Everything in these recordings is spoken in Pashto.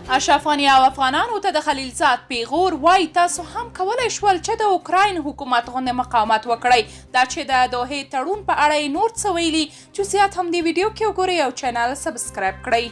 اشرف غني او افغانانو ته د خلیلزاد پیغور وایي تاسو هم کولی شول چې د اوکراین حکومت غوندې مقاومت وکړئ. دا چې د دوحې تړون په اړه یې نور څه ویلي، جزیات هم دې ویډیو کې وګورئ او چینل سبسکرایب کړئ.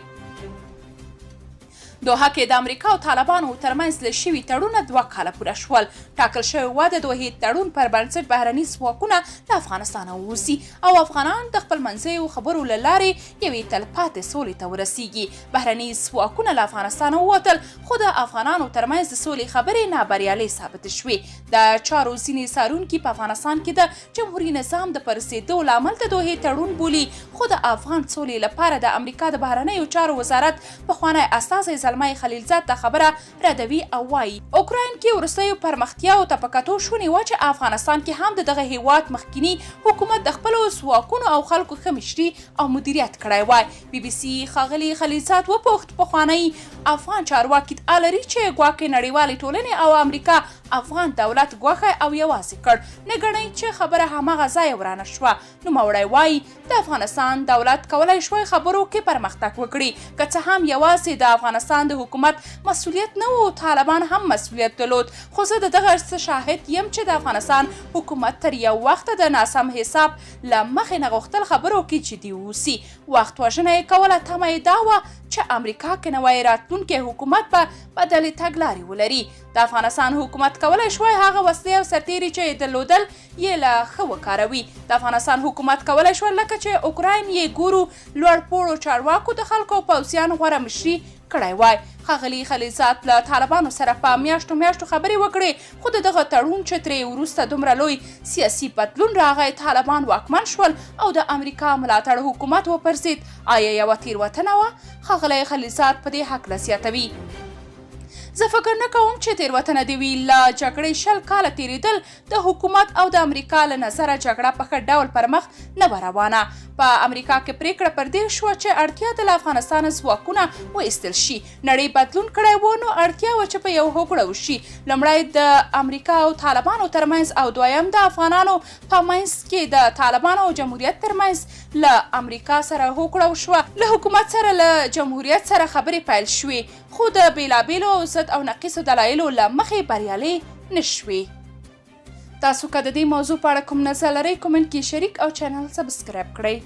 دوحه کې د امریکا او طالبانو ترمنځ له شوي تړونه 2 کاله پوره شول. ټاکل شوې وه د دوحې تړون پر بنسټ بهرني ځواکونه له افغانستانه ووځي او افغانان د خپلمنځیو خبرو له لارې یوې تلپاتې سولې ته ورسیږي. بهرني ځواکونه له افغانستانه ووتل، خو د افغانانو ترمنځ د سولې خبرې نابریالۍ ثابتې شوې. د چارو ځینې څارونکي په افغانستان کې د جمهوري نظام د پرځېدو لامل د دوحې تړون بولي، خو د افغان سولې لپاره د امریکا د بهرنیو چارو وزارت پخوانی استازی زلمی خلیلزاد دا خبره ردوي او وايي، اوکراین کې وروستیو پرمختیاوو ته په کتو شونې وه چې افغانستان کې هم د دغه هېواد مخکیني حکومت د خپلو ځواکونو او خلکو ښه مشري او مدیریت کړی وای. بي بي سي ښاغلي خلیلزاد وپوښت، پخوانی افغان چارواکي ادعا لري چې ګواکې نړیوالې ټولنې او امریکا افغان دولت ګوښی او یوازې کړ، نه ګڼئ چې خبره هماغه ځایه ورانه شوه؟ نوموړی وايي، د افغانستان دولت کولای شوای خبرو کې پرمختګ وکړي، که څه هم یوازې د افغانستان د حکومت مسوولیت نه و، طالبان هم مسوولیت درلود، خو زه د دغه څه شاهد یم چې د افغانستان حکومت تر یو وخته د ناسم حساب له مخې نه غوښتل خبرو کې جدي اوسي، وخت وژنه یې کوله، تمه یې دا وه چې امریکا کې نوی راتلونکی حکومت به بدلې تګلارې ولري. د افغانستان حکومت کولای شوای هغه وسلې او سرتېري چې یې درلودل یې لا ښه وکاروي. د افغانستان حکومت کولای شول لکه چې اوکراین یې ګورو لوړ پوړو چارواکو د خلکو او پوځیانو غوره مشري کړی وای. ښاغلي خلیلزاد له طالبانو سره په میاشتو میاشتو خبرې وکړې، خو د دغه تړون چې ترې وروسته دومره لوی سیاسي بدلون راغی، طالبان واکمن شول او د امریکا ملاتړ حکومت وپرځېد، آیا یوه تېروتنه وه؟ ښاغلی خلیلزاد په دې هکله زیاتوي. زه فکر نه کوم چې تېروتنه دې وي، له جګړې 20 کاله تېرېدل د حکومت او د امریکا له نظره جګړه په ښه ډول پر مخ نه وه روانه. په امریکا کې پرېکړه پر دې شوه چې اړتیا ده له افغانستانه ځواکونه وایستل شي. نړۍ بدلون کړی و، نو اړتیا وه چې په یو هوکړه وشي، لومړی د امریکا او طالبانو ترمنځ او دویم د افغانانو په منځ کې د طالبانو او جمهوریت ترمنځ. له امریکا سره هوکړه وشوه، له حکومت سره له جمهوریت سره خبرې پیل شوې، خو د بېلابېلو او ضد او نقیصو دلایلو له مخې بریالۍ نه شوې. تاسو که د دې موضوع په اړه کوم نظر لرئ، کومنټ کې شریک او چینل سبسکرایب کړئ.